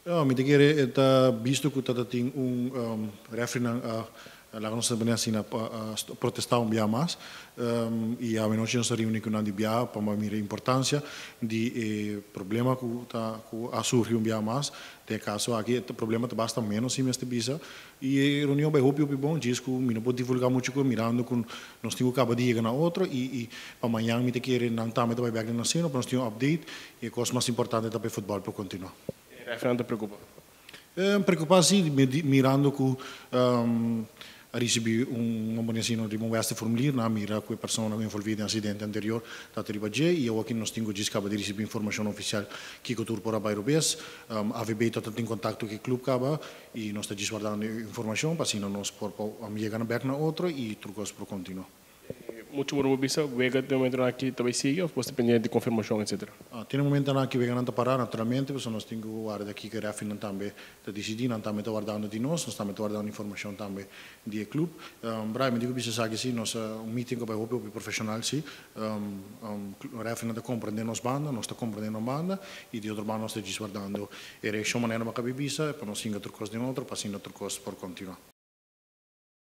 Oh, mi ta kere ta bisto ku tabatin un referee laga nos tambe asina protestá un bia mas i anochi nos a reuní ku nan di bia pa mira importansia di e problema ku ta ku a surgi un bia mas. Den e kaso aki e problema ta basta ménos, si mester bisa, i e reunion bai hopi hopi bon, djis ku mi no por divulgá muchu ku mirando ku nos tin ku kaba di yega na otro i pa mañan mi ta kere nan tambe ta bai bèk den nan seno pa nos tin un update i e kos mas importante ta pa e futbòl por kontinuá. E referee nan ta preokupá? Preokupá si, mirando ku a risibí un bon asina riba un wèster formulier, nan a mira ku e persona envolví den aksidente anterior ta riba dje i awor aki nos tin ku djis kaba di risibí informashon ofisial kiko tur por a bai robes. AVB ta tin kontakto ku e klup kaba i nos ta djis wardando e informashon pa asina nos por yega na bèk na otro i tur kos por kontinuá. Muchu bo bisa, wega den momentonan aki ta bai sigui òf bo ta pendiente di konfirmashon etsetera? Tin e momentonan aki weganan ta pará naturalmente, pasobra nos tin ku warda kiko e refinan tambe ta disidí. Nan tambe ta wardando di nos, nos tambe ta wardando informashon tambe di e klup. Brian, mi tin ku bisa esaki si, nos un meeting ku a bai hopi hopi profeshonal si. Refinan ta komprendé nos banda, nos ta komprendé nan banda i di otro banda nos ta djis wardando e reakshon manera bo a kabi bisa pa nos hinka tur kos den otro pa asina tur kos por kontinuá.